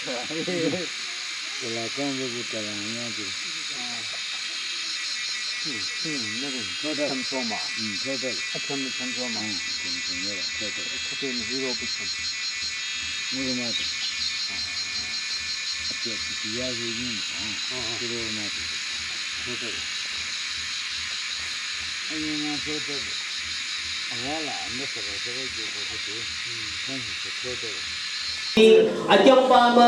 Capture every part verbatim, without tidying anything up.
Tala kang bu bu tala nya ju. Hmm, hmm, ne bu. Total. Chang cho ma. Hmm, total. A chang ne chang cho ma. Hmm, chang cho ma, total. Total ne hero bu chang. Mu ma tu. A pia ti ya ju ni. Ah, ah. Hero ma tu. Total. Ayo na total. Awala, anda sara sara ju ko hatu. Hmm, chang cho total. Akyangpa mü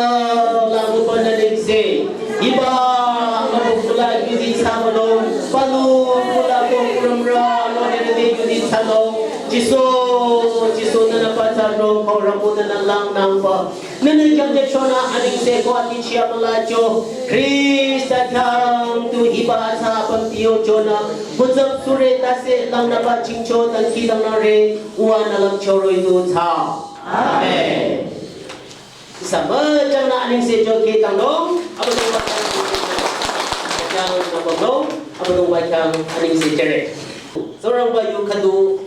la ngupa nü limse. Hiba mü pula yudi tsamo nung. Palu pula ko kurumra lo nere de yudi tsamo. Jisu, Jisu nana patsar nung ko ramu nana lang nangpa. Nana kyang de chona aningse ko ati chia mala cho. Krista kyang tu hiba atsa pam tiyo chona. Kutsap sure tase lang napa chingcho tangki lang nare. Uwa nalam choroi du tsa. Amen. Ihsa müchang nü aningse jo ke tang dong, Abüdongba khyang, jang nü bong dong, Abüdongba khyang aningse jere. Tsingrangba yu khüdu,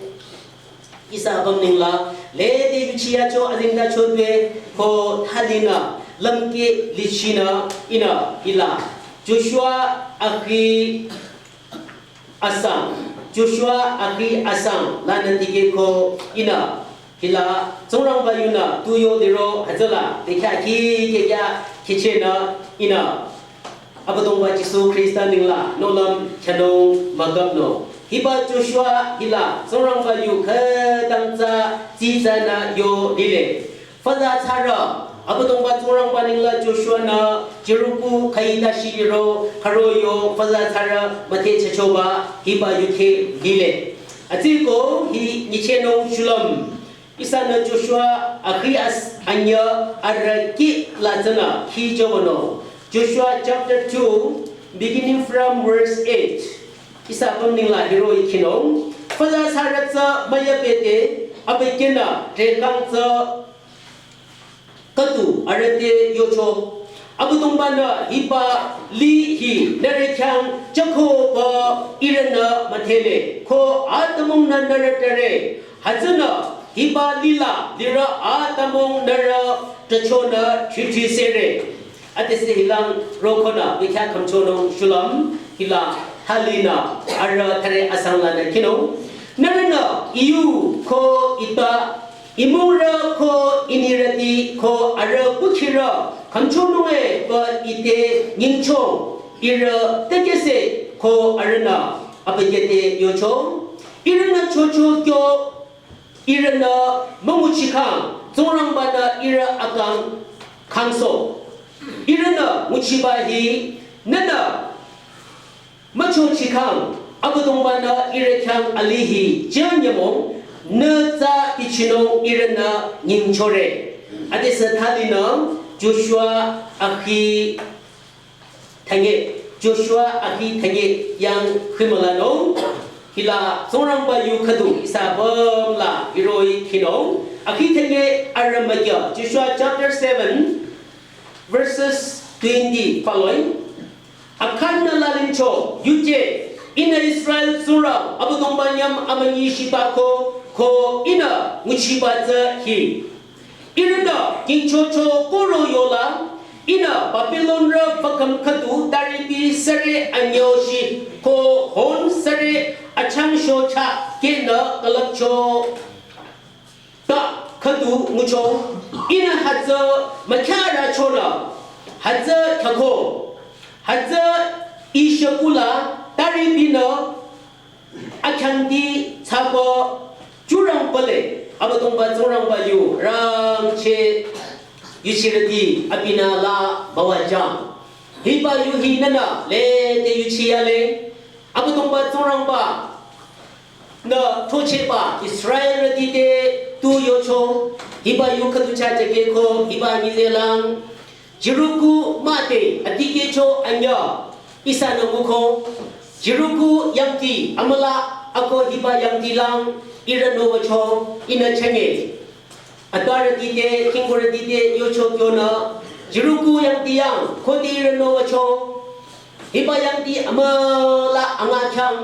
ihsa apüm ningla, lede yuchiya cho azingda cho tue, ko thalinü, lümke lichinü, ihnü, hila. Joshua akhi asang, Joshua akhi asang, lanü dikehko ihnü, hila, Tsingrangba yunü, tu yo liro, hütsüla, bekhyah khi, kekya, kichenü, ihnü, Abüdongba Jisu Krista ningla, nohlüm, khyünung, müküpnung. Hiba Joshua, hila, Tsingrangba yu khütang tsa, tsitsanü yo lile. Füza tsarü, Abüdongba Tsingrangba ningla Joshua-nü, Jericho khüi tashi liro, khüro yo, füza tsarü, müthe chachoba, hiba yu khe lile. Atsiko, hi, nyichehnung shulüm. Ihsanü Joshua, akhi as, anyüh, arüh ki la tsünü, khi jowano. Joshua chapter two, beginning from verse eight. Ihsa apüm ningla hiro ikhinung. Füza tsarü tsü müyü bete, abükyünü, trekang tsü, khüdu arüh te yocho. Abüdongba-nü hiba lih hi nührü khyang jükoba ihrünü müdhele. Ko atümungnü nührü tare. Hütsünü hiba lih la lirü atümung nührü tachonü tritri sere. Adesü hilang rokonü bekhyah khümchonung shulüm hila thalinü arüh tare asang lanü khinung. Nührünü iyu ko ita imungrü ko inirüti ko arüh kukhirü khümchonung e pü ite nyingchong ihrü tekese ko arühnü abükyü te yocho. Ihrünü chocho kyo ihrünü münguchikhang Tsingrangba-nü ihrü akang kangsoh. Ihrünü nguchiba hi nühnü müchochikhang, Abüdongba-nü ihrü khyang alih hi jünyümong, nü tsa bichinung ihrünü nyingchore. Adesü thalinü Joshua akhi thanye, Joshua akhi thanye yang khimülanung, hila Tsingrangba yu khüdu ihsa apüm la hiroh-i khinung, akhi thanye arüh mükyü, Joshua chapter seven, verses twenty following. Akhan-nü lalingcho, yuje, ihnü Israel Tsingrang, Abüdongba nyüm amünyi shitako, ko ihnü nguchiba tsü hi. Ihrünü, kingchocho koro yola, ihnü Babilonrü fakam khüdu taripi sare anyoshi, ko hon sare achangsho cha kenü kalapcho. Ta khüdu ngucho, ihnü hütsü mükyara chonü, hütsü khyako, hütsü ishakula, taripinü, akhyanti tsako, jurang pale, Abüdongba Tsingrangba yu, rangche, yuchirüti, abinü la, bawajang. Hiba yu hi nühnü, lede yuchiyale, Abüdongba Tsingrangba, nü throchehba Israelrüti te tu yocho, hiba yu khüdu cha jekeko, hiba nyizelang, Jericho mah te adikehcho anyüh, ihsanü nguko, Jericho yangdi amüla ako hiba yangdilang, ihrünü wücho, ihnü chenge. Atwarüti te, khingkurüti te, yocho kyonü, Jericho yangdi yang, khode ihrünü wücho, hiba yangdi amüla anga khyang,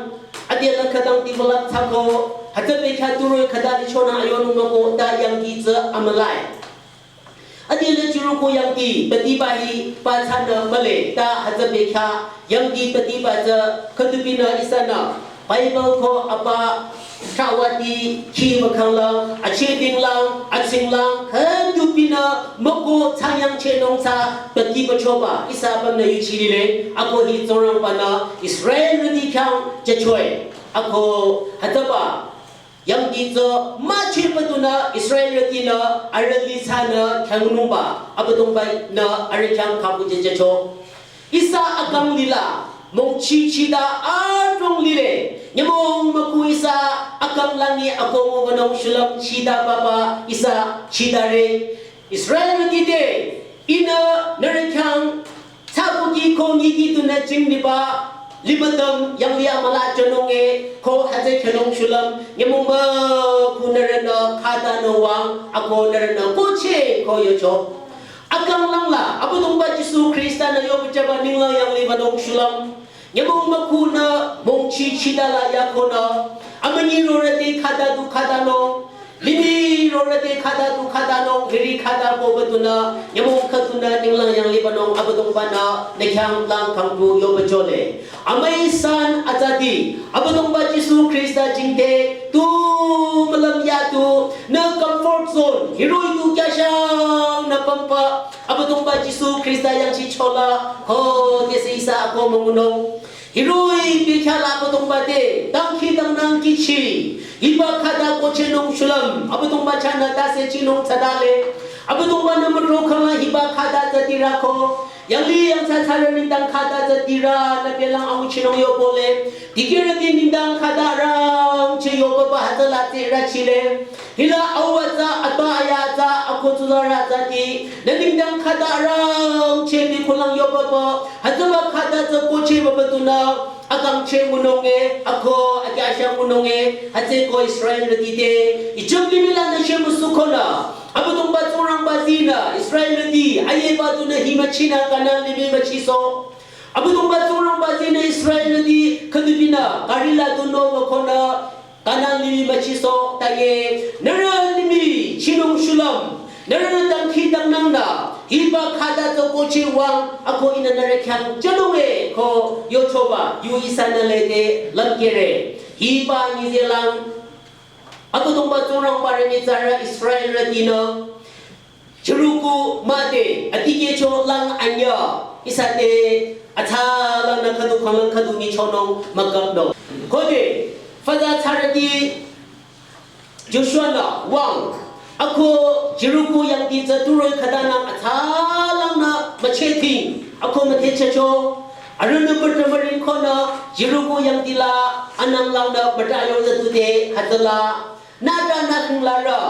ade la khütang develop thsako, hütsü bekhyah turoi khüta lichonü ayonung mako, ta yangdi tsü amülae. Adile Jeriko yangdi betiba hi pa thsanü mühle ta hütsü bekhyah yangdi betiba tsü khüdupinü ihsanü Bible ko apa thrawati khi mükhanglang, achedinglang, atsinglang, khüdupinü müko thsayangchehnung thsa betiba choba ihsa apümnü yuchilile, ako hi Tsingrangbanü Israelrüti khyang jüchoe, ako hütsüba yangdi tsü müchehpü tunü Israelrütinü arüh li thsanü khyünungba Abüdongbanü arüh khyang khübu jüjücho. Ihsa akang lila mongchi chida adrong lile. Nyümong müku ihsa akang langi akohmo wünung shulüm chida papa ihsa chidare. Israelrüti te, ihnü nührü khyang thsakuki ko nyiki tunü jingniba limüdüm yanglih amüla jünung e ko hütsü khyünung shulüm nyümong müku nührünü khatanü wüng ako nührünü kohcheh ko yocho. Akang langla Abüdongba Jisu Khrista-nü yohpüjüba ninglang yanglih wünung shulüm nyümong mükunü mongchi chidala yakonü amünyi rorüh te khata du khatanung, limih rorüh te khata du khatanung, hiri khata koba tunü nyümong khüdunü ninglang yanglih wünung Abüdongbanü nü khyang lang khangtu yohpüjole. Amüi san atsati, Abüdongba Jisu Khrista jingte tu mülüm yatu, nü comfort zone hiroh-i tu kyashanü pümba Abüdongba Jisu Khrista yangchichola, khodesü ihsa akohmo ngunung. Hiroh-i bekhyahla Abüdongba te dangkhidangnang kihchi, hiba khata kohchehnung shulüm Abüdongba chahnü tase chinung thsadale. Abüdongbanü müdrokhangla hiba khata tsü tirako, yanglih yangthsa thsarü nengdang khata tsü tiranü pelang anguchinung yohpüle. Dikehrüti nengdang khata arangcheh yohpüba hütsüla tsürüchile. Hila au atsa, atpa aya atsa, ako tsularü atsati, nü nengdang khata arangcheh bi kulang yohpüba hütsüba khata tsü kohcheh papa tunü akangcheh ngunung e, ako akyasha ngunung e, hütsüeko Israelrüti te Ijip limih lanü shemüsukonü Abüdongba Tsingrangba zinü Israelrüti ayeba tunü hi müchinü Kanan limih müchiso. Abüdongba Tsingrangba zinü Israelrüti khüdupinü gari la tunü wükonü Kanan limih müchiso. Taye, nührü limih chinung shulüm, nührü dangkhidangnangnü hiba khata tsü kohcheh wüng, ako ihnü nührü khyang jünung e ko yochoba yu ihsanü lede lümkehre. Hiba nyizelang Abüdongba Tsingrangba rü nyitsarü Israelrütinü Jeriko müde adikehcho lang anyüh ihsa te atsalangnü khüdu khanglang khüdu nyichonung mükapnung. Khode füza thsarüti Joshua-nü wüng, ako Jeriko yangdi tsü turoh-i khatanang atsalangnü müchehting ako müdhechacho. Arühnü pütü müring konü Jeriko yangdila ananglangnü müta yongzatude hütsüla nüta nükhinglarü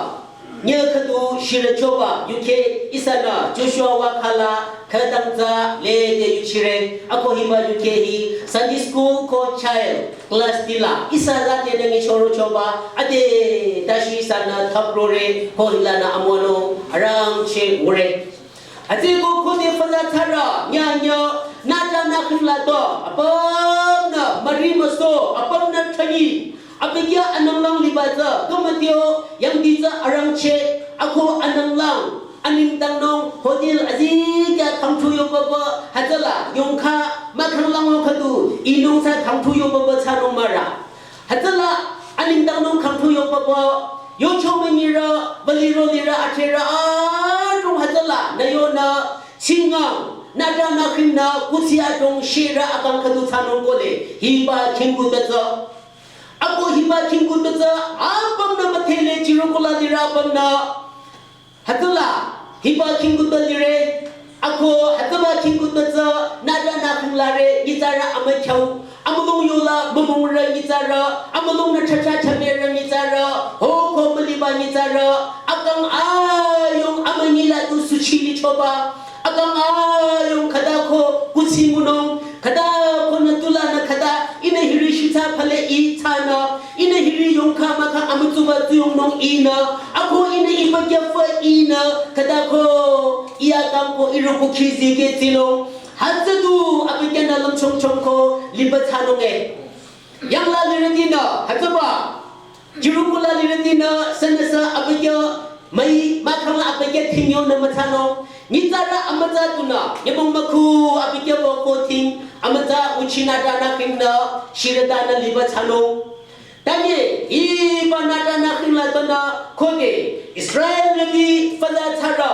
nyü khüdu shirüchoba yukheh ihsanü Joshua wükhala khütang tsü lede yuchire. Ako hiba yukheh hi Sunday school ko child class tila ihsa zate nü nyichorochoba ade tashi ihsanü thaprore ko hilanü amüwanung arangcheh ngure. Hütsüeko khode füza thsarü nyünyü nüta nükhingla to apümnü müri müso apümnü thünyi abükyü ananglang liba tsü kümüteo yangdi tsü arangcheh ako ananglang anengdangnung hotel azikyah khangthu yohpüba hütsüla yongkha mükhanglang-o khüdu inung tsü khangthu yohpüba thsanung mürü. Hütsüla anengdangnung khangthu yohpüba yocho münyirü, büliro lirü, acherü adrong hütsüla nü yonü tsingang nüta nükhingnü kuthsi adrong shirü akang khüdu thsanung kohle hiba khingkutpü tsü. Ako hiba khingkutpü tsü apümnü müdhele Jeriko la lirü apümnü hütsüla hiba khingkutpü lire, ako hütsüba khingkutpü tsü nüta nükhinglare nyitsarü amükyau, amülung yola mümungrü nyitsarü, amülungnü chacha chamerü nyitsarü, hoko müliba nyitsarü, akang ayung amünyila tu suchilichoba, akang ayung khüta ko kuthsi ngunung, khüta ko nü tulanü khüta ihnü hiri shitsa phale ih thsanü, ihnü hiri yongkha mükha amütsuba tsuyongnung ihnü, ako ihnü iba kyafü ihnü, khüta ko ih akang ko ihrü kukhi zikeh tsilung. Hütsü du abükyünü lümchongchong ko liba thsanung e. Yangla lirütinü, hütsüba Jeriko la lirütinü sünüsü abükyü Mai, mahkhang abükyü thing yonü müthsanung. Nyitsarü amütsa tunü, nyümong mükhu abükyü wüko thing, amütsa nguchinü tanü khingnü, shirü tanü liba thsanung. Tanye, hiba nü tanü khingla tunü, khode, Israelrüti fada thsarü,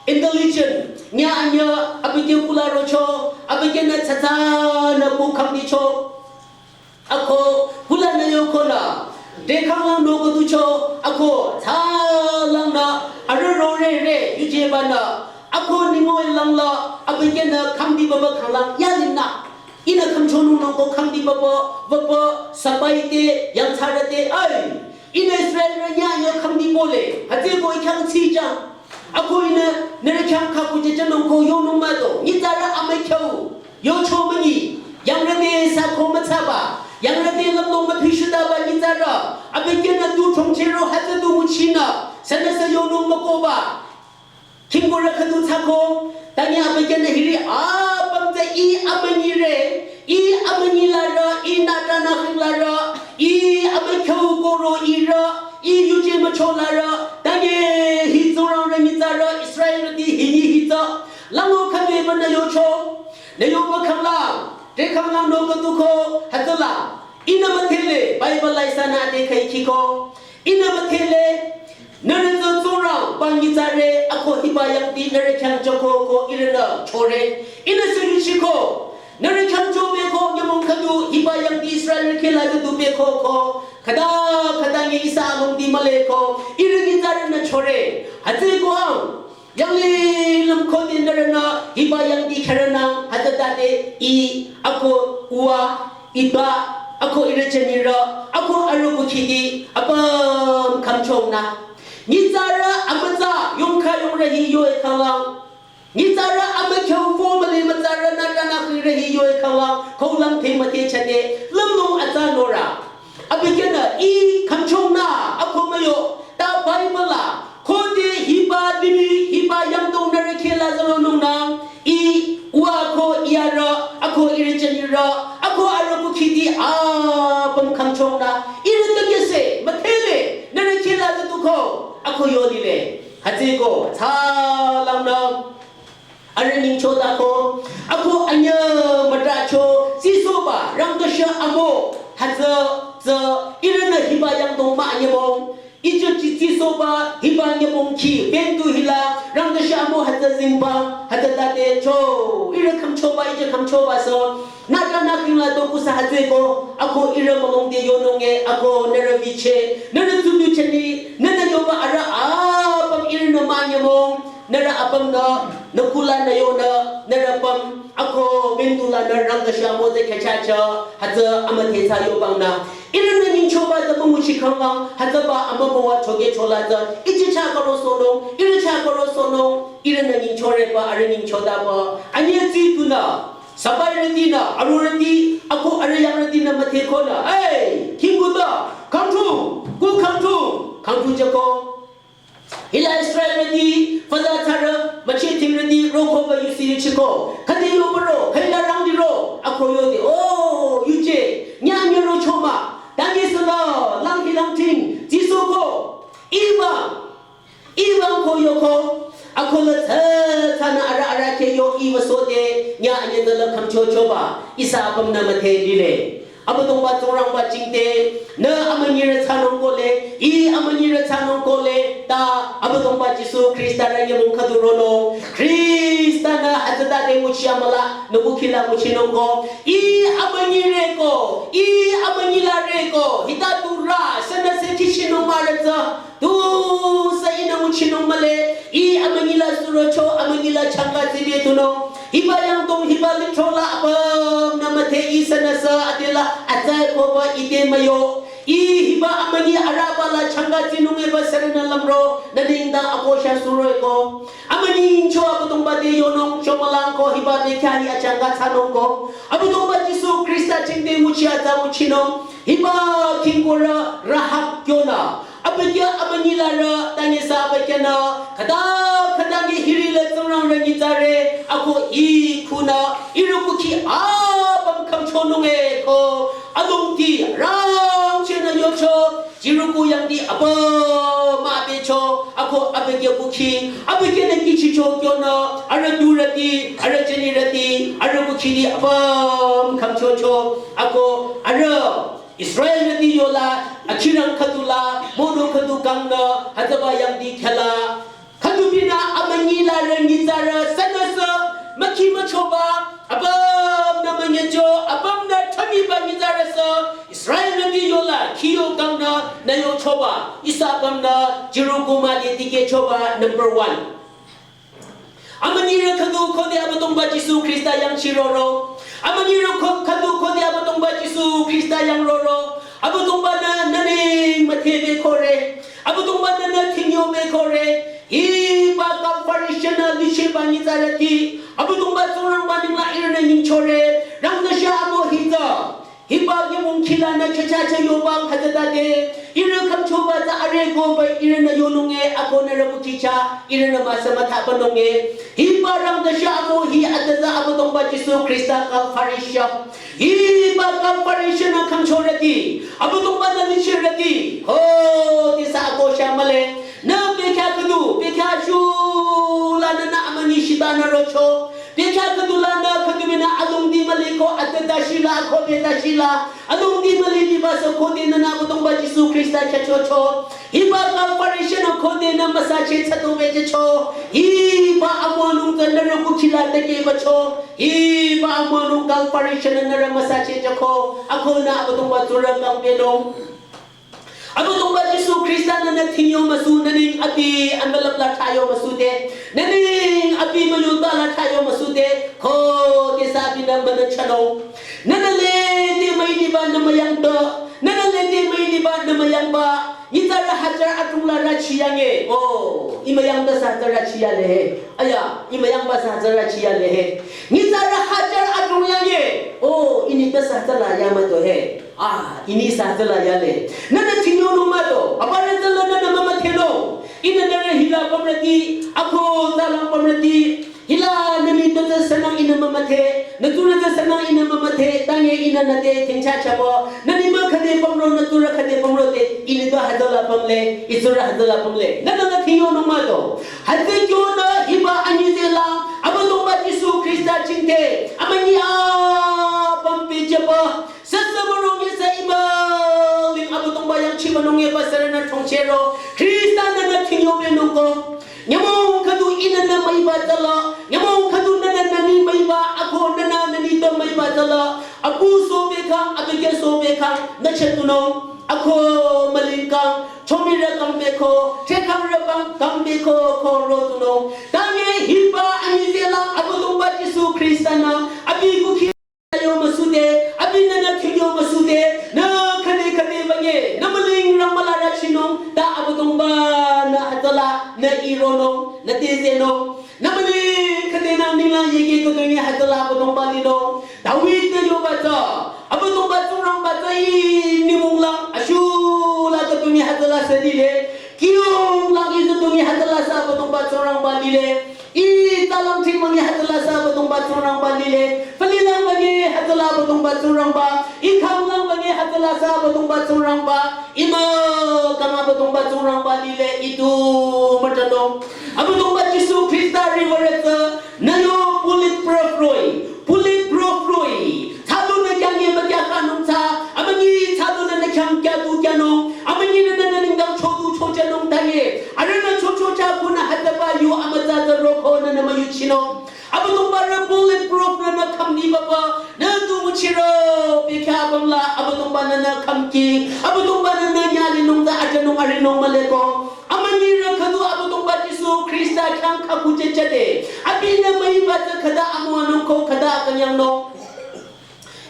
intelligent, nyanya, abükyü kula rocho, abükyünü tsatsanü ku khangdicho. Ako, kulanü yokonü, dekhanglang nokotucho, ako, thsalangnü, arüh rorere, yujebanü, ako ningoi langla, abükyünü khangdi baba khanglang, yalinü. Ihnü khümchonung noko khangdi baba, baba, sabaite, yangthsarüte, ai. Ihnü Israelrü nyanya khangdi bole, hütsüko i khyang tsijang. Ako ihnü, nührü khyang khaku jejünung ko yonung mado, nyitsarü amükyau, yocho münyi, yangrüte sako müthsaba, yangrüte lümlong müphishitaba nyitsarü, abükyünü tu chongchero hütsü tu nguchinü, sünüsü yonung mükoba. Khingkurü khüdu thsako, tanye abükyünü hiri apüm tsü i amünyire, i amünyilarü, i nü tanü khinglarü, i amükyau koro irü, i yuje mücholarü, tanye hi Tsingrangba nyitsarü, Israelrüti hinyi hitsü, lango khüdu banü yocho, nü yoba khanglang, dekhanglang nokotuko, hütsüla, ihnü müdhele, Bible la ihsanü de khaikiko, ihnü müdhele, nührü tsü Tsingrangba nyitsarü, ako hiba yangdi nührü khyang jüko ko ihrünü chore. Ihnü sünyichiko, nührü khyang jübeko nyümong khüdu hiba yangdi Israelrü khehla jüdu beko ko, khüta, khüta nyi ihsa alongdi mühle ko, ihrü nyitsarünü chore. Hütsüko ang, yanglilüm khode nührünü, hiba yangdi kherünang, hütsütade i, ako, uwa, iba, ako ihrü jünirü, ako arüh kukhidi, apüm khümchongnü. Nyitsarü amütsa, yongkha yongrü hi yoe khanglang. Nyitsarü amükyau family mütsarü nü tanü khirü hi yoe khanglang, kolang te müte chade, lümlong atsa norü. Abükyünü i khümchongnü, ako müyo, ta Bible la, khode hiba limih, hiba yangdong nührü khehla zülonungnang, i uwa ko i arüh, ako ihrü jünirü, ako arüh kukhidi, apüm khümchongnü, ihrü tekese, müdhele, nührü khehla züduko, ako yolile. Hütsüko, thsalangnü, arüh nyingchodako, ako anyüh mütracho, tsisohba, rangdüsha amo, hütsü, tsü, ihrünü hiba yangdong mah anyübong, ijü chi tsisohba, hiba nyübong khi, bentu hila, rangdüsha amo hütsü zingba, hütsütade cho, ihrü khümchoba, ijü khümchoba so, nü tanü khingla to kusa hütsüko, ako ihrü mülongde yonunge, ako nührü viche, nührü tsudu cheni, nührü yoba arüh apüm ihrünü mah anyübong, nührü apümnü, nü kulanü yonü, nührü apüm, ako bentu lanü rangdüsha mo de khechacha, hütsü amüdhe thsa yobangnü. Ihrünü nyingchoba tsü münguchi khanglang, hütsüba amübüwa choge chola tsü, ichi cha karo sohnung, ihrü cha karo sohnung, ihrünü nyingchoreba, arüh nyingchodaba, anyüh tsi tunü, sabairütinü, arorüti, ako arüh yangrütinü müdhekonü, ei, khingkuta, khangthu, ku khangthu, khangthu jüko. Hila Israelrüti, fada thsarü, müchethimrüti, rokoba yusi yuchiko. Khüde yobaro, khüila rangdiro, ako yode, o, yuje, nyanya rochoma, tangi sala, langhi langting, jisoko, iba, iba ko yoko, ako la tsü, tsünü arüh arüh khe yo, iba sode, nyanya dala khümchochoba, ihsa apümnü müdhe lile. Abüdongba Tsingrangba jingte, nü amünyirü thsanung kohle, i amünyirü thsanung kohle, ta Abüdongba Jisu Khrista rü nyümong khüdu ronung. Khrista-nü hütsütade nguchi amüla, nü kukhila nguchinung ko. I amünyirü ko, i amünyilarü ko, hita tu rü, sünüsü kichinung mah rü tsü. Tusü ihnü nguchinung mühle, i amünyila surocho, amünyila changa zibe tunung. Hiba yangdong hiba lithro la apümnü müdhe i sünüsü adela atsai koba ite müyo. I hiba amünyi arüba la changa zinung eba sürünü lümro, nü nengdang akosha suroeko. Amünyi nyicho Abüdongba te yonung, chomülang ko hiba bekhyah hi achanga thsanung ko. Abüdongba Jisu Khrista jingte nguchi atsa nguchinung. Hiba khingkurü Rahab kyonü. Abükyü amünyilarü, tanyisa abükyünü, khüta khüta nyi hiri le Tsingrang rü nyitsarü, ako i khunü, ihrü kukhi apüm khümchonung eko, alongdi rangchenü yocho, Jericho yangdi apüm abecho, ako Khi, abükyünü kihchicho kyonü, arüh durüti, arüh jünirüti, arüh kukhidi apüm khümchocho, ako, arüh Israelrüti yola, akhirang khüdula, mono khüdu kangnü, hütsüba yangdi khehla. Khüdubinü amünyi la rü nyitsarü sünüsü, mükhi müchoba, apümnü münyecho, apümnü thümiba nyitsarüsü, Israelrüti yola, khiyo kangnü, nü yochoba, ihsa apümnü, Jericho müde dikehchoba, number one. Amünyirü khüdu khode Abüdongba Jisu Khrista yangchiroro. Amünyirü kho-, khüdu khode Abüdongba Jisu Khrista yangroro. Abüdongbanü nü neng müdhebekore. Abüdongbanü nü thingyobekore. Hiba Calvary shünü licheba nyitsarüti. Abüdongba Tsingrangba nengla ihrünü nyingchore. Rangdasha amo hita. Hiba nyümong khilanü chacha cha yoba khütade, ihrü khümchoba tsü arüh koba ihrünü yonunge ako nührü kuchicha, ihrünü müsa müthabanunge. Hiba rangdasha amo hi atüza Abüdongba Jisu Khrista Calvary shü. Hiba Calvary shünü khümchorüti, Abüdongbanü lichirüti, khodesü ako shü mühle. Nü bekhyah khüdu, bekhyah shulanü nü amünyi shitanü rocho. Bekhyah khüdulanü khüdubinü alongdi müliko atüta shila, khodeta shila. Alongdi müli liba sü khode nünü Abüdongba Jisu Khrista khyüchocho. Hiba Calvary shünü khode nü müsache tsütobechehcho. Hiba amüwanung tsü nührü kukhila tekebacho. Hiba amüwanung Calvary shünü nührü müsachehchoko. Akonü Abüdongba Tsingrang kangbenung. Abüdongba Jisu Khrista nünü thingyo müsu, nü neng abi envelope la thsayo müsude, nü neng abi müyuta la thsayo müsude, khodesü abinü münü chano. Nünü lede müiliba nü müyangta, nünü lede müiliba nü müyangba, nyitsarü hajar adrong la rüchiyange, o, i müyangta sü hajar rüchiyale he, aya, i müyangba sü hajar rüchiyale he. Nyitsarü hajar adrong yange, o, i nengdasü hajar la yamüto he. Ah, i nengdasü hajar la yale. Nünü thingyonung müto. Aparü tsüla nünü mümüdhenung. Ihnü nührü hila pümrüti. Ako tsülang pümrüti. Hila nü nengdasü sünang ihnü mümüdhe. Nü tsurü tsü sünang ihnü mümüdhe. Tange ihnü nüte thingchachaba. Nü nengdasü khüde pümro, nü tsurü khüde pümro te. I nengdasü hajar la pümle. I tsurü hajar la pümle. Nünü nü thingyonung müto. Hütsü kyonü hiba anyüzehlang. Abüdongba Jisu Khrista chingte. Amünyi apüm pehjüba. Süsü mürong yesa imaling Abüdongba yangchibanung yeba sürünü thongchehro. Khrista nünü thingyobenungko. Nyümong khüdu ihnü nü müiba tsüla. Nyümong khüdu nünü nü neng müiba. Ako nünü nü nengdasü müiba tsüla. Apu sobekang, abükyü sobekang. Nü chetunung. Ako mülingkang. Chomirü kangbeko. Threkhangrü bang kangbeko. Ko rotunung. Tange hiba anyüzehlang Abüdongba Jisu Khrista nü. Abi kukhi yo müsude, abinü nü thingyo müsude, nü khüde khüde banye, nü müling rangmüla rüchinung, ta Abüdongbanü hütsüla, nü ironung, nü tezenung, nü müling khüde nü ninglang yeke khüdungi hütsüla Abüdongba linung, David nü yoba tsü, Abüdongba Tsingrangba tsü i nyümonglang, ashula khüdungi hütsüla sü lile, kiyonglang i khüdungi hütsüla sü Abüdongba Tsingrangba lile, I talang thing müngi hütsüla sü Abüdongba Tsingrangba lile. Falilang müngi hütsüla Abüdongba Tsingrangba. I khanglang müngi hütsüla sü Abüdongba Tsingrangba. I mükang Abüdongba Tsingrangba lile. I tu mütanung. Abüdongba Jisu Khrista riwüretsü. Nü yo bulletproof roh-i. Bulletproof roh-i. Thsalu nü khyang ye mükyakhanung tsü, amünyi thsalu nü nü khyang kyadu kyanung, amünyi nü nü nü nengdang chodu chochanung tanye, arühnü chochocha kunü hütsüba yu amütsa tsü roko nü nü müyuchinung. Abüdongba rü bulletproof nü nü khümdi baba, nü tu müchiro, bekhyah bangla, Abüdongba nü nü khümki, Abüdongba nü nü nyalinung tsü ajanung arinung müleko. Amünyirü khüdu Abüdongba Jisu Khrista khyang khüku chechade. Abinü müiba tsü khüta amüwanung ko khüta akünyangnung.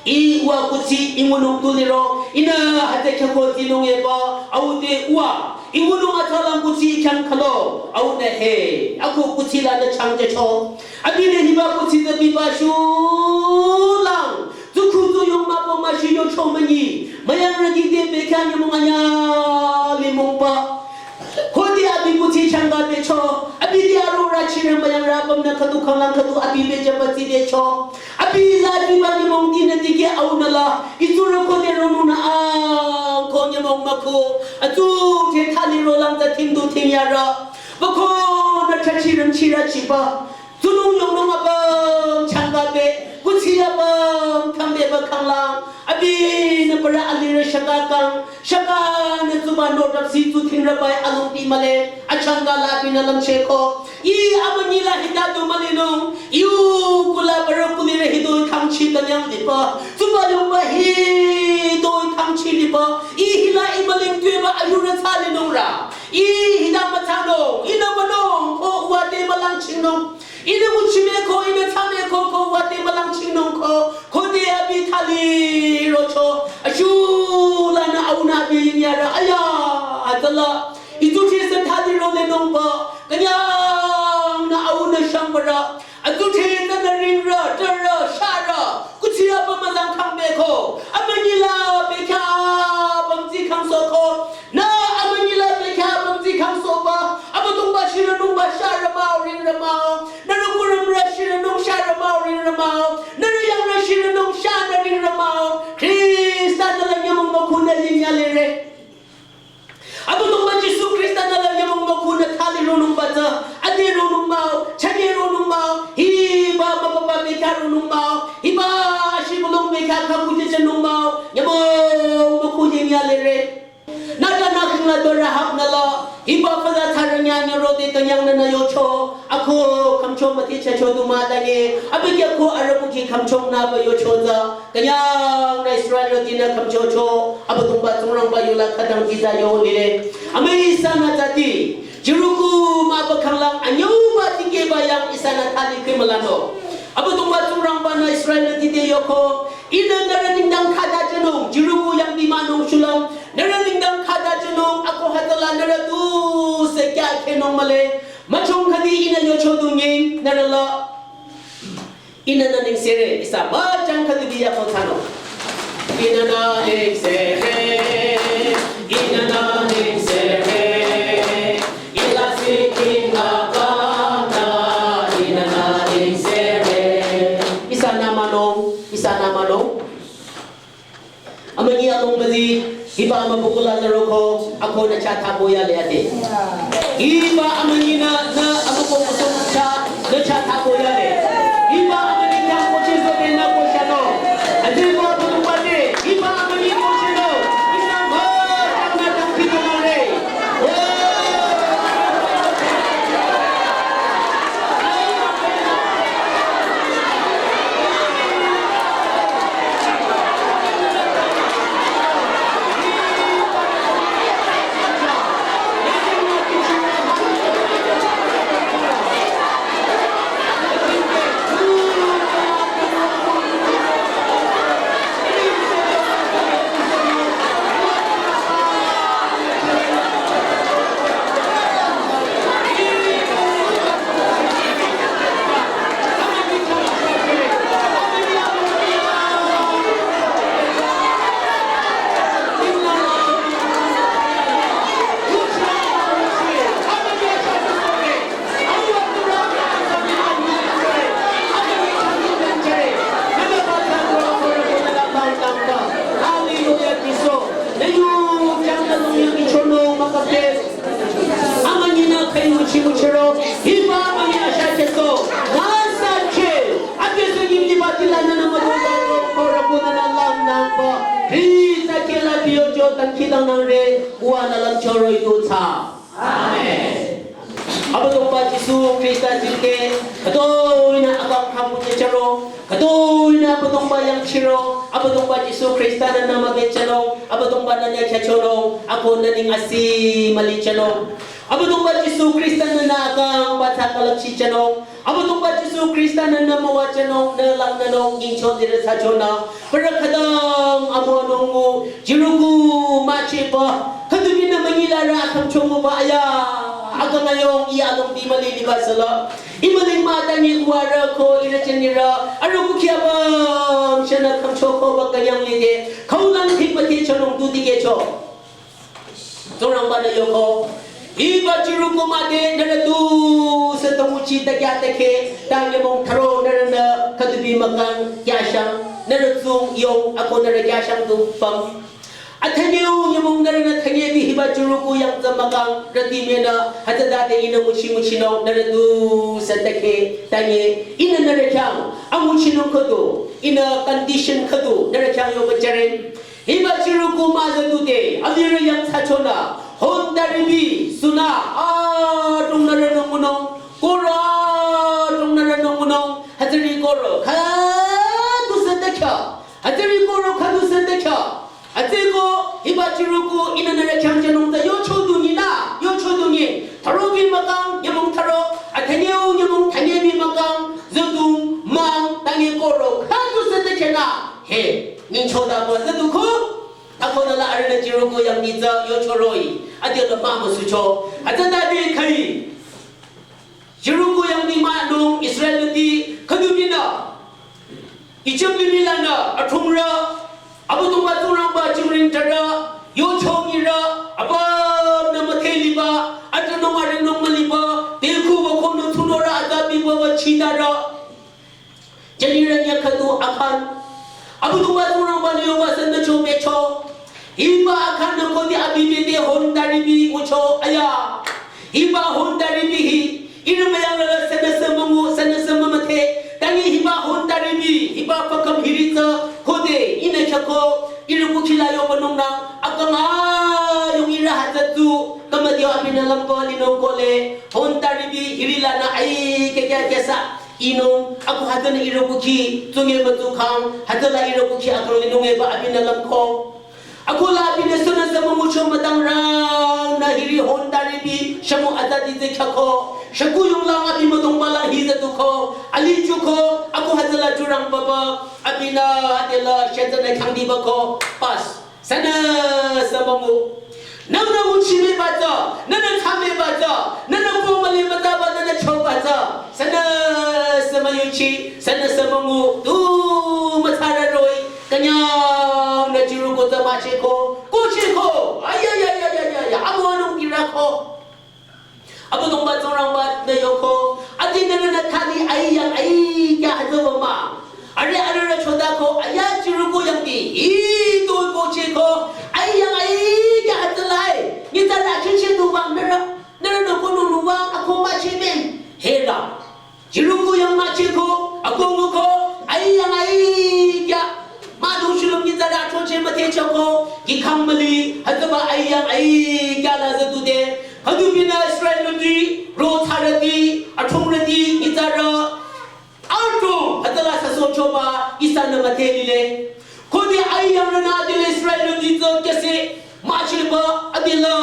I uwa kuthsi i ngunung tu liro, ihnü hütsü khyako tsinung eba, au te uwa, i ngunung atsalang kuthsi khyang khülo, au nü he, ako kuthsi la nü changjecho. Abinü hiba kuthsi tsü biba shulang, tsukhu tu yong müpo müshi yocho münyi, müyangrüti te bekhyah nyümong anyüh limongba. Khode abi kuthsi changka becho, abi te aro rüchirü müyangrü apümnü khüdu khanglang khüdu abi bejüba tsidecho. Abi la diba nyümong dinü dikeh aunüla, itsurü khode ronunü ang ko nyümong mükhu, atsu te thali rolang tsü thingdu thingyarü. Bako Chachi rümchirü chiba. Tsunung yongnung apüm changkabe. Kuthsi apüm kambeba khanglang. Abinü parü alirü shaka kang. Shakanü tsuba nodapsi tsuthingrübai alongdi mühle. Achangka la abinü lümcheko. Ih amünyila hita du mülinung. Yu kula parü kulirü hitoi khangchi künyang liba. Tsuba yongba hitoi khangchi liba. Ih hila ih müling tueba ayurü thsalinungrü. Ih hita müthsanung, ihnü münung, ko uwa te mülangchingnung. Ihnü nguchimeko, ihnü thsameko, ko uwa te mülangchingnung ko, khode abi thali rocho. Ashulanü aunü abi yinyarü, aya, atala. Itsuthesü thali rolenungba, künyangnü aunü shangbarü. Atsuthesü nü ringrü, türü, sharü. Kuthsi apüm mülang khangbeko. Amünyila bekhyah apüm tsi khangsoko. Nü amünyila bekhyah apüm tsi khangsoba. Abüdongba shirünungba sharü mah-o ringrü mah-o. Nührü kurümrü shirünung sharü mah-o ringrü mah-o. Nührü yangrü shirünung shanü ringrü mah-o. Khrista nü la nyümong mükhunü yinyalire. Abüdongba Jisu Khrista nü la nyümong mükhunü thali ronungba tsü. Ade ronung mah-o, chane ronung mah-o. Hiba mah papa bekhyah ronung mah-o. Hiba shibülung bekhyah khakujejenung mah-o. Nyümong mükhu yinyalire. Nü ta nü khingla dora hapnüla, hiba fala tharünyang nyürode künyangnü nü yocho, ako khümcho müti chacho du mah tanye, abükyü ko arüh kuki khümchongnü ba yocho tsü, künyangnü Israelrütinü khümchocho, Abüdongba Tsingrangba yola khütang tita yolile. Amüi ihsanü tati, Jericho mah ba khanglang anyüba tikehba yang ihsanü thali khimülano. Abüdongba Tsingrangba-nü Israelrüti te yoko, ihnü nührü nengdang khata jünung, Jericho yangdi mahnung shulüm, nührü nengdang khata jünung, ako hütsüla nührü tusü kya khenung mühle, müchong khüdi ihnü yocho du nying, nührü la, ihnü nü nengsere, ihsa müchang khüdi bi yako thsanung. Ihnü nü nengsere, ihnü nü nengsere, ila siking abang ta, ihnü nü nengsere. Ihsanü münung, ihsanü münung. Amünyi along müzi, hiba amübükuh la nü roko, ako nü chah thabo yale ade. Hiba amünyinü, nü amübükuh song chah, nü chah thabo yale. Hiba amünyi nü koche sote nü koshano. Ade ko Abüdongba te, hiba amünyi kocheno. Ihsa müchang nü dangkhidangnangre. Hallelujah, Jisu. Nü yu jangda nung yang ichonung mükapte. Amünyinü khüi müchi müchiro. Hiba amünyi asha keso. Nü sa che. Akeso yim liba tila nü nü müdong daro. Kora kuna nü lam nangba. Hi sa kela biyo jo dangkhidangnangre. Uwa nü lümcho roh-i du thsa. Amen. Abüdongba Jisu Khrista jingte, khütoh-inü akang khamu jecharo, khütoh-inü Abüdongba yangchiro, Abüdongba Jisu Khrista nü nü mübüchalo, Abüdongba nü nü khyachoro, ako nü ning asi mülichalo. Abüdongba Jisu Khrista nü nü akang batha kalapchichalo. Abüdongba Jisu Khrista nü nü müwajünung, nü langnünung, nyingcho lirü thsachonü. Parü khütang amüwanung ngu, Jericho mücheba. Khüdu binü münyila rü akhümchong nguba aya. Akang ayong iya alongdi müli liba sala. Ih müling mah tanyi uwarü ko ihrü jünirü. Arüh kukhi apüm shanü khümchoko ba künyang lide. Khaulang thik müti chonung du dikehcho. Tsingrangba-nü yoko. Hiba Jericho mah te nührü tusü tümuchi takyah tekhe, ta nyümong tharo nührünü khüdubi mükang kyashang, nührü tsung yong ako nührü kyashang du pang. Athanyeu nyümong nührünü thanyedi hiba chiruku yang tsü mükang rüti menü hütsütade ihnü nguchi nguchinung nührü tusü tekhe tanye ihnü nührü khyang anguchinung khüdu ihnü condition khüdu nührü khyang yoba jüre. Hiba chiruku müzüdude alirü yang thsachonü hon taribi sünü adrong nührünü ngunung, koro adrong nührünü ngunung, hütsüri koro khüdusü tekha. Hütsüri koro khüdusü tekha. Hütsüeko hiba chiruku ihnü nührü khyang jünung tsü yocho dungi nü, yocho dungi. Thürobi mükang nyümong thüro, athanyeu nyümong thanyebi mükang, züdung, mang, tanye koro khüdusü tekhenü. He, nyingchotaba züduko, akonü la arühnü chiruku yang nitsa yocho roh-i, adela mümüsucho. Hütsütade khai. Chiruku yang ni münung Israelti khüdu binü Ijip limih lanü athungrü, Abüdongba Tsingrangba jingring tarü, yocho nyirü, apümnü müdhe liba, atünung aringnung müliba, telku wükonü tsunorü azabiba wü chitarü. Jünirü nyü khüdu Akhan. Abüdongba Tsingrangba-nü yoba sünü cho becho. Hiba Akhan-nü khode abi bete hon taribi ngucho aya. Hiba hon taribi hi. Ihrü müyangrü la sünüsü müngu, sünüsü mümüdhe. Tangi hiba hon taribi, hiba fakam hiri tsü khode ihnü khyako, ihrü kukhi la yoba nungnü, akang ayung ihrü hütsü tu, kamadio abinü lümko linung kohle, hon taribi hiri lanü ai kekya kesa. Inung, ako hütsünü ihrü kukhi, tsunge mütsukhang, hütsüla ihrü kukhi akang linung eba abinü lümko. Ako la abinü sünüsü müngucho mütangrang, nü hiri hon taribi, shamu atati ze khyako, shaku yunglang abi müdongba lang hi züduko, alichuko, ako hütsüla jurang baba, abinü adela shetsünü khyangdiba ko, pas. Sünüsü müngu. Nühnü nguchi mübatsü, nühnü thsa mübatsü, nühnü ko müli mütaba, nühnü chobatsü. Sünüsü müyuchi, sünüsü müngu. Tu mütsarü roh-i, künyangnü chiruku tsü mücheko, kocheko. Ay, ay, ay, ay, ay, ay, ay. Amu anung dirako. Abüdongba Tsingrangba-nü yoko, ati nührünü thali ai yang ai kya hütsüba mah. Arüh arührü chodako, aya chiruku yang di, i tu kocheko, ai yang ai kya hütsülai. Nyitsarü chiche tu wang nührü, nührünü konung wang ako müchemeng. Hera. Chiruku yang mücheko, ako nguko, ai yang ai kya. Madu shulüm nyitsarü choche müdhecheko, kikhang müli, hütsüba ai yang ai kya la züdude. Khüdu binü Israelrüti, ro thsarüti, athungrüti, nyitsarü. Athung, hütsüla süsohchoba, ihsanü müdhe lile. Khode ai yangrünü adela Israelrüti tsü kese, mücheba adela,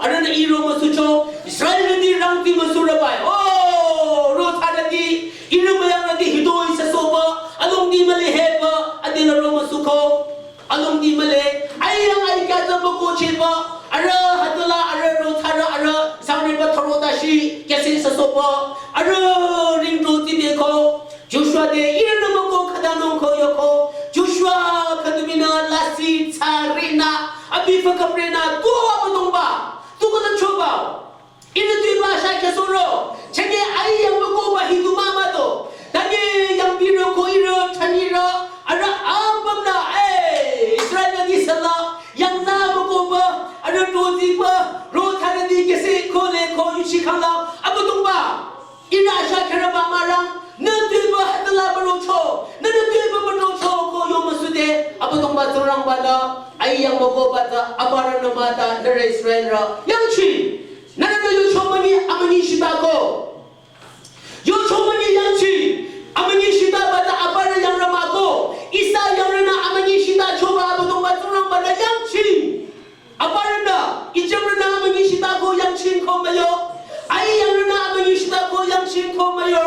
arühnü iro müsucho, Israelrüti rangti müsurübai. Oh, ro thsarüti, ihrü müyangrüti hitoi süsohba, alongdi müli heba, adela ro müsuko. Alongdi mühle, ai yang ai kya tsü mükohcheba, arüh hütsüla arüh ro thsarü arüh, sangriba tharo dashi, kese süsohba, arüh ringto tibeko, Joshua te ihrünü müko khütanung ko yoko. Joshua khüdu binü lasih thsarenü, abi fakamrenü, tu Abüdongba, tu khüta choba. Ihrü tuiba sha kya suro. Chenge ai yang mükohba hi tu mama to. Tangi yang birü ko ihrü, thanirü, arüh apümnü, eh, Israelrüti sala, yang nü mükohba, arüh to tiba, ro thsarüti kese kohle ko yuchi khangla, Abüdongba. Ihrü asha khereba mürang, nü tuiba hütsüla mürocho, nü nü tuiba mürocho ko yo müsude, Abüdongba Tsingrangba-nü, ai yang mükohba tsü, aparünü müta, nührü Israelrü, yangchi, nührünü yucho münyi, amünyi shitako. Yucho münyi yangchi, amünyi shitaba tsü aparü yangrü mah-o, ihsa yangrünü amünyi shitachoba Abüdongba Tsingrangba-nü yangchi. Aparünü, Ijiprünü amünyi shitako yangchiko müyo. Ai yangrünü amünyi shitako yangchiko müyo.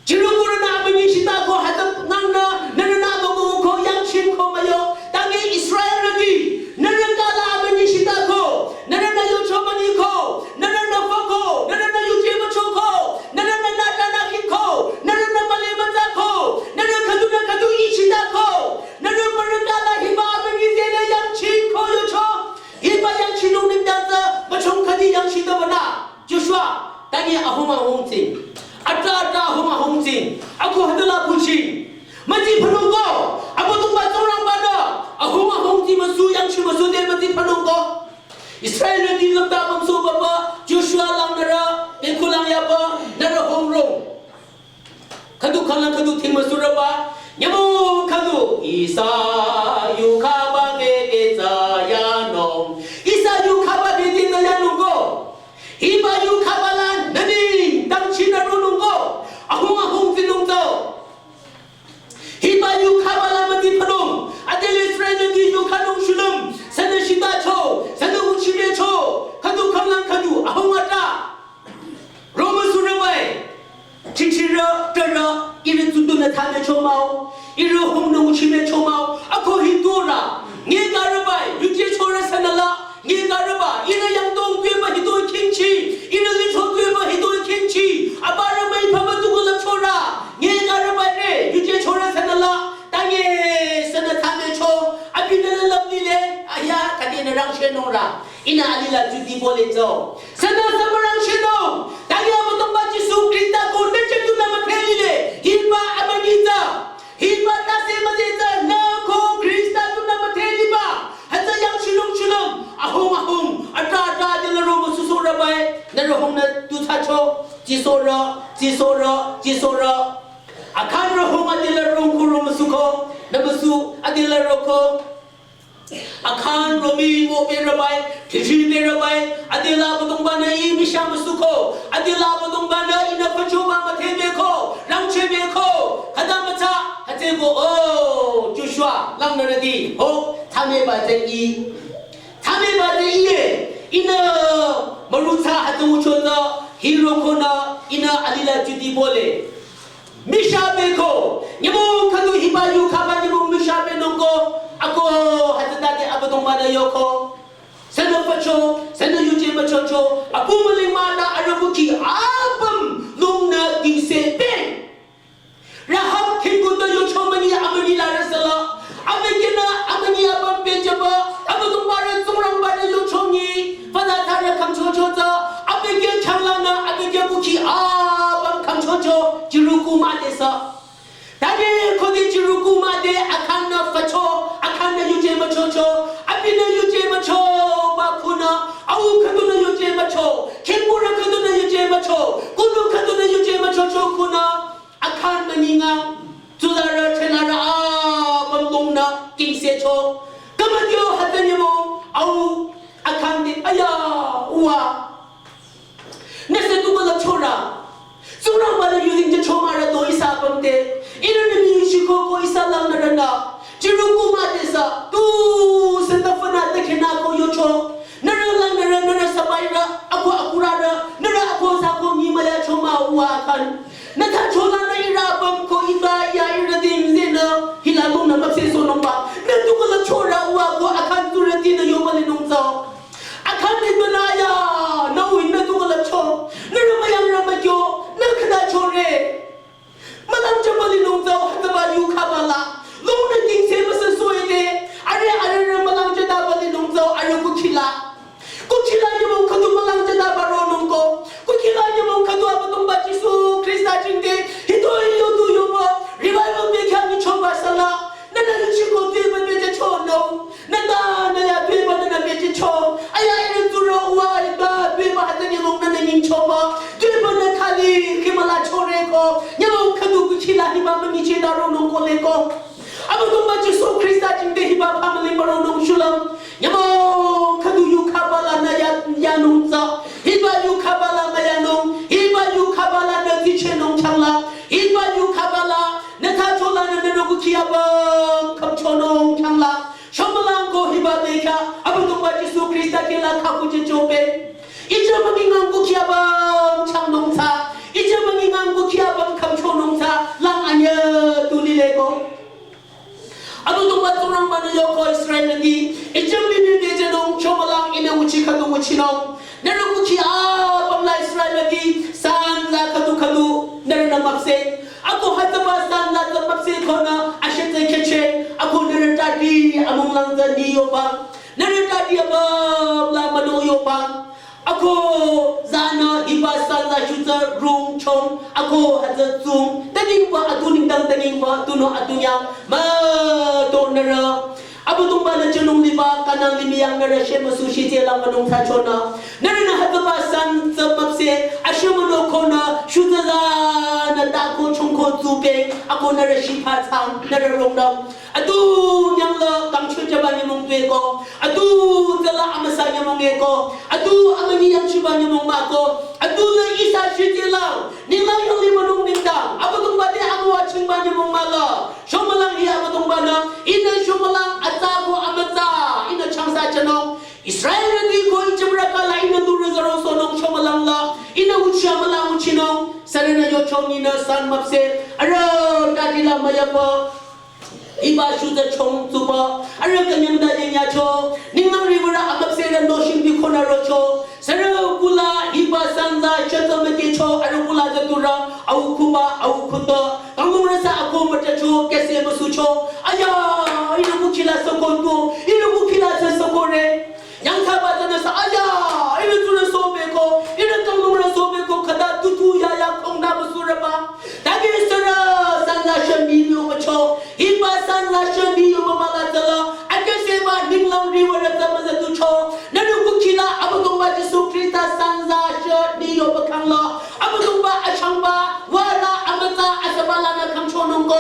Chirukurünü amünyi shitako hütsü ngangnü, nührünü amünguko yangchiko müyo. Tangi Israelrüti, nührü kala amünyi shitako, nührünü yucho münyiko, nührünü fako, nührünü yuje müchoko, nührünü nütanü khiko, nührünü müli mütsako, nührü khüdunü khüdu i shitako, nührü parü kala hiba amünyi zele yangchiko yucho. Hiba yangchinung nengdang tsü, müchong khüdi yangchita bana. Joshua, tangi ahung ahung tsing. Ata ata ahung ahung tsing. Ako hütsüla buchi. Müti phunung ko, Abüdongba Tsingrangba-nü, ahung ahung Müsu yangchi müsu de müti phanung ko. Israelrüti lümta pümso papa Joshua langnürü, bekhu lang yaba, nürü hong rong. Khüdu khanglang khüdu thing müsurüba, nyümong khüdu, ihsa yukhaba bete tsü yanung. Ihsa yukhaba bete tsü yanung ko. Hiba yukhaba la nüning dangchinü ronung ko. Ahung ahung tsinung tsü. Hiba yukhaba la müti phanung, adele Israelrüti yukhanung shulüm, sünü shitacho, sünü nguchimecho, khüdu khanglang khüdu, ahung ata. Romü surübai, chichirü, türü, ihrü tsudunü thamecho mah-o, ihrü hungnü nguchimecho mah-o, ako hitura, nge garübai, yuje chorü sünü la, nge garüba, ihrü yangdong tuepü hitoi khingchi, ihrü licho tuepü hitoi khingchi, abarü müi papa tuku la chorü, nge garüba re, yuje chorü sünü la, tange sünü thamecho, abinü la lümlile, aya, tade nü rangshenung ra, ihnü alila juti bole tsü. Sünü sü mürangsheno, tange Abüdongba Jisu Khrista ko nü chetunü müdhe lile, hiba amünyitsü. Hiba tase müzetsü nü ko Khrista tunü müdhe liba. Hütsü yangchinung chulüm. Ahung ahung. Atra atra adela ro müsusurübai. Nürü hungnü tu thsacho. Jisurü, jisurü, jisurü. Akhan rü hung adela ro ko ro müsuko. Nü müsu adela ro ko. Akhan romi mo berübai, tiji berübai, adela Abüdongbanü ih misha müsuko, adela Abüdongbanü ihnü fachoba müdhebeko, rangchehbeko, khüta mütsa, hütsüko, oh, Joshua, langnürüti, ho, thameba tsü ih, thameba tsü ih, ihnü mürutsa hütsü ngucho tsü, hirokonü, ihnü alila juti bole. Misha beko, nyümong khüdu hiba yukhaba nyümong misha benung ko, ako hütsütade Abüdongbanü yoko. Sünü facho, sünü yuje müchocho, apu müling münü arüh kukhi apüm lungnü dingse peng. Rahab khingkuta yocho münyi amünyi larü sala. Abükyünü amünyi apüm pehjüba, Abüdongbarü Tsingrangbanü yochonyi, fada tharü khümchocho tsü, abükyü khyanglangnü, abükyü kukhi apüm khümchocho, Jericho mah te sü. Tade khode Jericho mah te Akhan-nü facho, Akhan-nü yuje müchocho, abinü yuje müchoba khunü, au khüdunü yuje mücho, khingkurü khüdunü yuje mücho, kunu khüdunü yuje müchocho khunü, Akhan münyi ngang, tsularü, chelarü, apüm lungnü, dingsecho. Kümütio hütsü nyümong, au, Akhan te, aya, uwa. Nüsü tu müla chorü. Tsingrangbanü yuzeng jücho mahrü to ihsa apüm te. Ihrünü mii yuchiko ko ihsa langnürünü. Jericho mah te sü, tu sü tafünü tekhenü ko yocho. Nührü langnürü, nührü sabairü, ako akurarü, nührü ako sü ko nyi müyacho mah-o Akhan. Nü thsacholanü ihrü apüm ko iba ya ihrü dingzenü, hila lungnü müpsehsohnungba. Nü tu müla chorü uwa ko Akhan tsurütinü yoba linung tsü. Akhan te tunü ya, nü wi nü tu müla cho. Nührü müyangrü mükyo, nü khüta chore. Mülangjüba linung tsü hütsüba yukhaba la. Lungnü dingse müsüsoh-i de. Arüh arührü mülangjütaba linung tsü arüh kukhila. Kukhila nyümong khüdu mülangjütaba ronung ko. Kukhila nyümong khüdu Abüdongba Jisu Khrista jingte. Hitoi yodu yoba. Revival bekhyah nyichoba sala. Nünü yuchiko tuepü pehjücho nü. Nü ta nü ya tuepü nünü pehjücho. Aya ihrü tsurü uwa ita tuepü hütsü nyümong nünü nyingchoba. Tuepü nü khali khimüla choreko. Nyümong khüdu kukhila hiba münyicheh ta ronung koleko. Abüdongba Jisu Khrista jingte hiba family müronung shulüm. Nyümong khüdu yukhaba lanü ya, yanung tsü. Hiba yukhaba la müyanung. Hiba yukhaba lanü tichehnung khyangla. Hiba yukhaba la nü thsacholanü nührü kukhi apüm khümchonung khyangla. Shomülang ko hiba bekhyah, Abüdongba Jisu Khrista kihla khakujüchope. Ijü münyi ngang kukhi apüm changnung tsü. Ijü münyi ngang kukhi apüm khümchonung tsü. Lang anyüh tu lileko. Abüdongba Tsingrangbanü yoko Israelrüti. Ijü münyi bejünung shomülang ihnü nguchi khüdu nguchinung. Nührü kukhi apüm la Israelrüti, sanza khüdu khüdu, nührünü müpseh. Ako hütsüba sanza tsü müpseh konü, ashetsü kheche, ako nührü tati amunglang tsü ni yoba. Nührü tati apüm la müno yoba. Ako zanü hiba sanza shutsü rung chong, ako hütsü tsung. Tanyingba atu nengdang tanyingba, tunüo atu nyang, müto nührü. Abüdongba nü jünung liba Kanan limih yang nührü shemüsu shitse lang münung thsachonü. Nührünü hütsüba san tsü müpseh, ashemüno konü, shutsa za nü tako chungko tsupeng, ako nührü shipa tsang, nührü rongnü. Adu nyangla kangchojaba nyümong tueko. Adu tsüla amüsa nyümong eko. Adu amünyi yangchiba nyümong mako. Adu la ihsa shitse lang. Ninglang yang limünung ningtang. Abüdongba te amüwa chingba nyümong mala. Shomülang hi Abüdongba nü. Ihnü shomülang atsa ko amütsa. Ihnü changsa jünung. Israelrüti ko Ijip rakala ihnü nurü zaro sonung shomülang la. Ihnü uchi amülang uchinung. Sürünü yochong ihnü san müpseh. Arüh tadila müyapü. Hiba shutsa chong tsuba, arüh künyangda yengyacho, ninglang riwürü amüpsehrü noshing bi konü rocho, sürü kula hiba sanza shutsa mükecho, arüh kula za turü, au kuba, au kuto, kanglungrüsa ako mütacho, kese müsucho, aya, ihnü kukila soko tuo, ihnü kukila sa soko re. Yangthsaba tsünü sa, aya, ihrü tsurü sobeko, ihrü kanglungrü sobeko, khüta tutu yaya kongda müsurüba. Tagi sürü sanza shemi yobacho, hiba sanza shemi yoba mala tsüla, akeseba ninglang riwürü tsü müza tucho, nührü kukila Abüdongba Jisu Khrista sanza shemi yoba kangla, Abüdongba achangba, wala amütsa asüba lanü kangchonungko,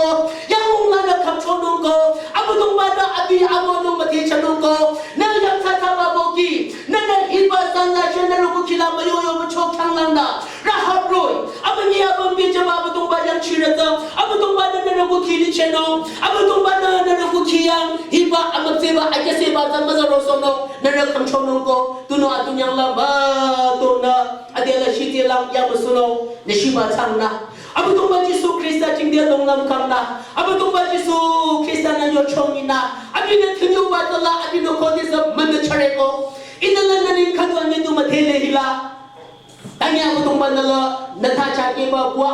yangmong lanü kangchonungko, Abüdongba nü abi abonung müthechanungko, nü yangthsathsaba boki, nünü hiba sanza shemi nührü kukila müyoyo mücho kanglang nü, Rahab roh-i, amünyi abang bejaba Abüdongba yangchirüta, Abüdongba nü nührü kuki lichenung, Abüdongba nü nührü kuki yang, hiba amüpsehba, akeseba tsü müza rosonung, nührü kangchonungko, tunüo atunyang lamba, tunü, adela shitse lang yamüsunung, nü shiba tsang nü. Abüdongba Jisu Khrista jingde longlam kang nü. Abüdongba Jisu Khrista nü yochong inü. Abinü thünyoba tsüla, abinü khodesü münü chareko. Ihnü lanü ning khüdu anyi tu müthele hila. Tangi Abüdongba nü la, nü thacha keba kua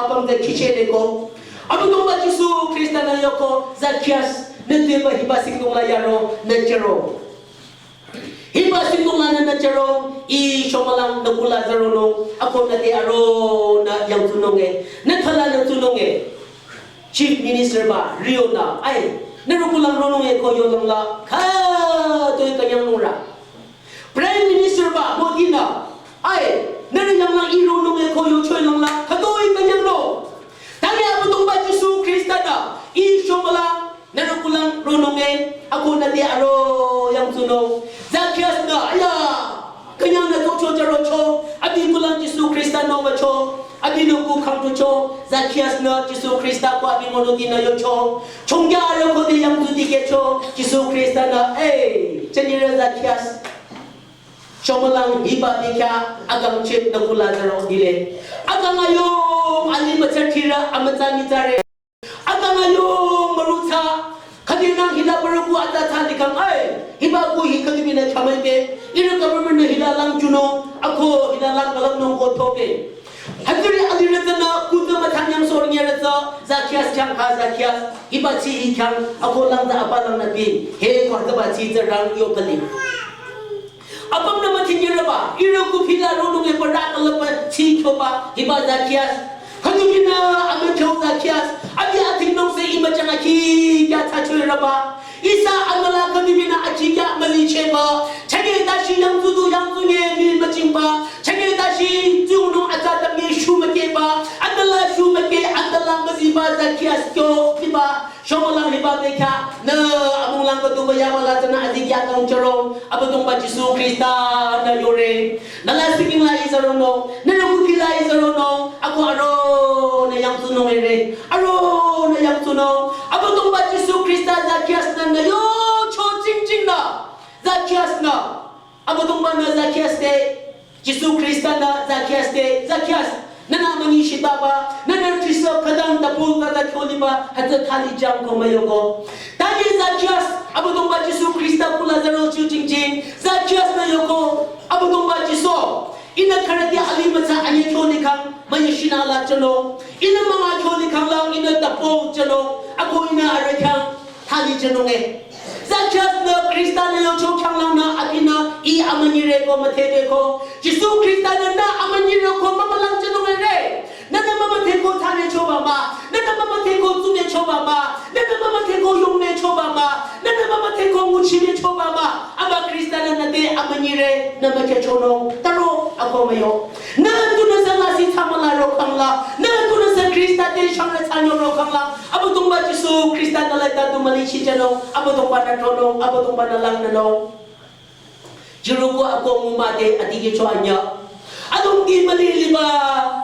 apüm de kicheleko. Abüdongba Jisu Khrista nü yoko, Zakias, nü deba hiba singdong la yaro, nü chero. Hiba singdong lanü nü chero, ih shomülang nü kula zaronung, ako nü te aro nü yangtsunung e, nü thala nü tsunung e. Chief Minister ba, Rio nü, ai, nührü kulang ronung e ko yolang la, khütoi künyang nungrü. Prime Minister ba, Modi nü, ai, nührü yanglang ih ronung e ko yochoi lang la, khütoi künyang nung. Tangi Abüdongba Jisu Khrista nü, ih shomülang, nührü kulang ronung e, ako nü te aro yangtsunung. Zakias nü, aya, künyang nü tocho jarocho, abi kulang Jisu Khrista nü mücho, abinü ku khangtucho, Zakias nü Jisu Khrista ko abi mono dinü yocho. Chongya aro khode yangtsu dikecho, Jisu Khrista nü, ei, chenire Zakias. Shomülang hiba dikya, akang chip nü kula zaro dile. Akang ayong, ali mütsa thira, amütsa nitsare. Akang ayong mürutsa, khüdinang hila bürüku ata tsa dikang ai, hiba ku hi khüdibinü chamai be, ihrü government nü hila lang chunung, ako hila lang kalam nung ko thobe. Hütsüri alirü tsünü, kutsü müthanyang sornyerü tsü, Zakias chang ha Zakias, hiba chi hi chang, ako lang tsü apa lang nü bi, he kwa tsü ba chi tsü rang yo kali. Apüm nü müthinyerüba, ihrü kuphila ronung e para kalapa chi kyoba, hiba Zakias. Khüdubinü amücho Zakias, abi athing nung se ih müchang akhi kya thsachoirüba. Ihsa amüla khüdubinü akhi kya mülicheba. Chage dashi yangtsudu yangtsunye mi müchingba. Chage dashi tsunung atsa tamye shu mükeba. Atala shu müke, atala müziba Zakias kyo, hiba. Shomülang hiba bekya, nü amülang ko tuba yaba la tsünü adik ya kang chorong, Abüdongba Jisu Khrista nü yore. Nü la singing la izarono, nü la kuki la izarono, ako aro nü yangtsunung ere, aro nü yangtsunung. Abüdongba Jisu Khrista Zakias nü nü yocho chingching nü, Zakias nü. Abüdongba nü Zakias te, Jisu Khrista nü Zakias te, Zakias, nü nü amünyi shitaba, nü nü trisü khüdang tapul kata kyoliba, hütsü thali jang ko müyoko. Tadi Zakias, Abüdongba Jisu Khrista ku Lazaro chu chingching, Zakias nü yoko, Abüdongba Jisu, ihnü kharati ali mütsa anye kyoni kang, müyi shinü la chonung, ihnü münga kyoni kang lang, ihnü tapul chonung, ako ihnü arüh khyang, thali chonung e. Zakias nü Khrista nü yocho khyanglang nü abinü ih amünyire ko müthebe ko. Jisu Khrista nü nü amünyire ko mümülang chonung ere. Nü nü mümüthe ko thane choba mah. Nü nü mümüthe ko tsune choba mah. Nü nü mümüthe yongnü choba mah, nünü mümüdhe ko nguchinü choba mah, ama Khrista-nü nüte amünyire nü mükhehchonung, taro ako müyo. Nü tunüsü lasih thsamüla rokhangla, nü tunüsü Khrista te shangrü thsanyo rokhangla, Abüdongba Jisu Khrista-nü leta tu mülichichanung, Abüdongba-nü tronung, Abüdongba-nü langnünung. Jericho ako ngumüde adikehcho anyüh. Alongdi müli liba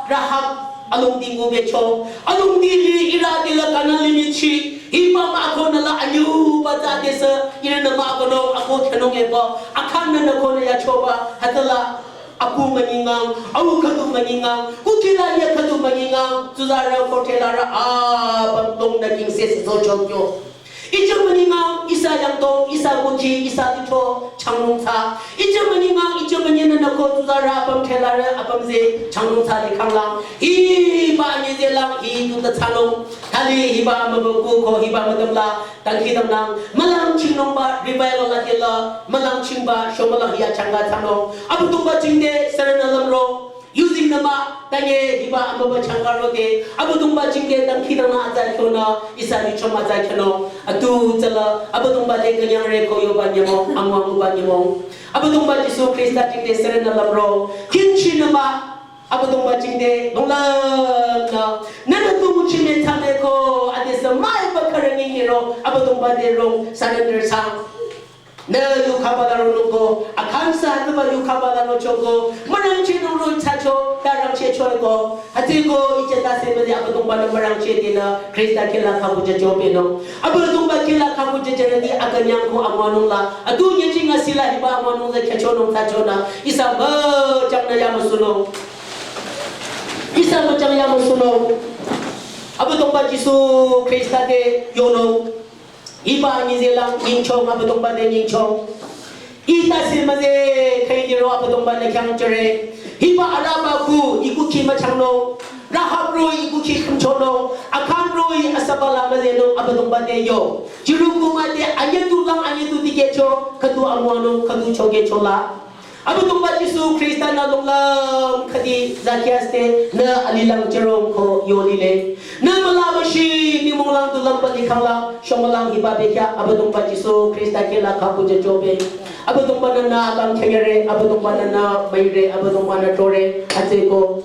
Rahab alongdi ngubecho. Alongdi li ihrü adela Kanan limih chi. Hiba mah ako nüla anyüba tsü adesü ihrünü mah ako nung ako khyünung epü. Akang nünü ko nü yachoba hütsüla aku müngingang, au khüdu müngingang, kukhila ya khüdu müngingang, tsuzarü kothelarü apüm tongnü kingsesü sochokyo. Ije müngingang, ihsa yangdong, ihsa kukhi, ihsa lithro, changnung thsa. Ije müngingang, ije münyinü nü ko tsuzarü apüm thelarü apüm ze, changnung thsa likhanglang. Hiba anyüzelang, hi tu ta thsanung. Thali hiba mübükuh ko hiba müdümla, dangkhidangnang. Mülang chingnungba, revival la dela, mülang chingba, shomülang hi achangka thsanung. Abüdongba jingte, sürünü lümro. Using nü mah, tange hiba amüba changka rode, Abüdongba jingte dangkhidangnang atsa khyonü, ihsa lichom atsa khyonü, atu tsüla, Abüdongba te künyangre ko yoba nyümong, amüwanguba nyümong. Abüdongba Jisu Khrista jingte sürünü lümro, khinchi nü mah, Abüdongba jingte, nungla, nü, nünü tu nguchinü thsame ko, adesü mah iba kharani hiro, Abüdongba te rong, surrender thsa. Nü yukhaba la ronung ko, akang sü hütsüba yukhaba la rochoko, mürangchinung ro thsacho, ta rangchehcho ko, hütsüko, ije tase müde Abüdongba-nü mürangcheh dinü, Khrista kihla khübu jücho benung. Abüdongba kihla khübu jüjürüti akünyang ko amüwanung la, atu nyüching asila hiba amüwanung ze khyüchonung thsachonü, ihsa müchangnü yamüsunung. Ihsa müchang yamüsunung. Abüdongba Jisu Khrista te yonung. Hiba anyüzelang nyingchong Abüdongba-nü nyingchong. Ih tase müze khüi liro Abüdongba-nü khyang jüre. Hiba arüba ku, i kukhi müchangnung. Rahab roh-i i kukhi khümchonung. Akang roh-i asüba la müzenung Abüdongba te yo. Jericho mah te anyütulang anyütu dikehcho, khüdu amüwanung, khüdu chokehchola. Abüdongba Jisu Khrista-nü longlang khüdi Zakias te nü alilang jürong ko yo lile. Nü mülaba shi nimunglang tulang balikhangla, shomülang hiba bekhyah Abüdongba Jisu Khrista kihla khübu jüchobe. Abüdongba-nü nü akang khyüre, Abüdongba-nü nü müire, Abüdongba-nü tore, hütsüko.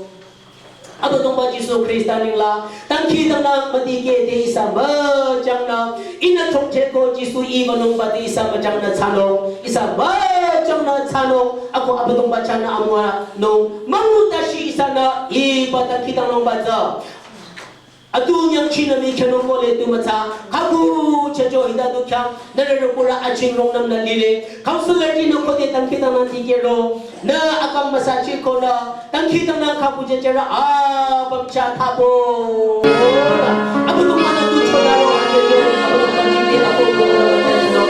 Abüdongba Jisu Khrista nengla, dangkhidangnang müdikeh te ihsa müchangnü, ihnü thongcheko Jisu iba nungba te ihsa müchangnü thsanung, ihsa müchangnü thsanung, ako Abüdongba chahnü amüwanung, müngu tashi ihsanü, hiba dangkhidangnangba tsü. Atu nyangchinü mi khyünung ko le tu mütsa, khübu chehcho hita tu khyang, nührü pura aching rongnüm nü lile, counselor tinü khode dangkhidangnang dikehro, nü akang müsachi ko nü, dangkhidangnang khübu jüjürü apüm chah thabo. Abüdongba-nü tu chonü ro, Abüdongba jingte akoh ko nü mütsa chino.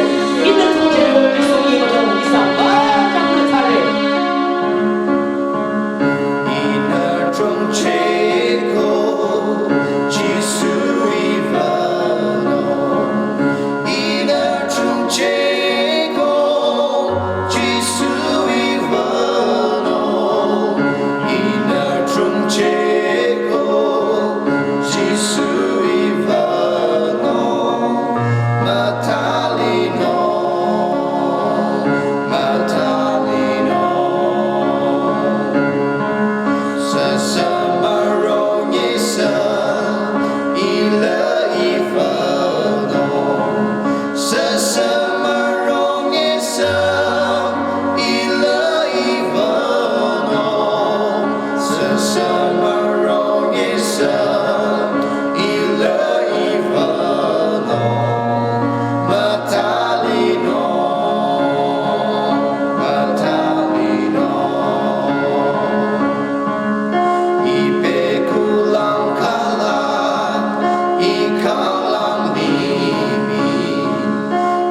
Ihnü thongcheko Jisu iba nung ihsa müchangnü thsare. Ihnü thongcheko Jisu iba nung. Ihnü thongcheko Jisu iba nung. Ihnü thongcheko Jisu iba nung. Mütalinung, mütalinung. Sasa marong isa ila ifano. Sasa marong isa ila ifano. Sasa marong isa ila ifano. Mütalinung, mütalinung. Ipe kulang kala, ikang lang nimi.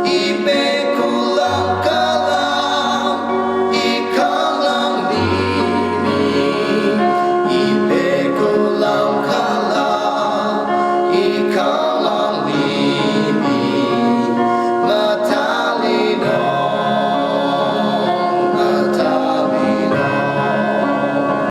Ipe kulang kala, ikang lang nimi. Ipe kulang kala, ikang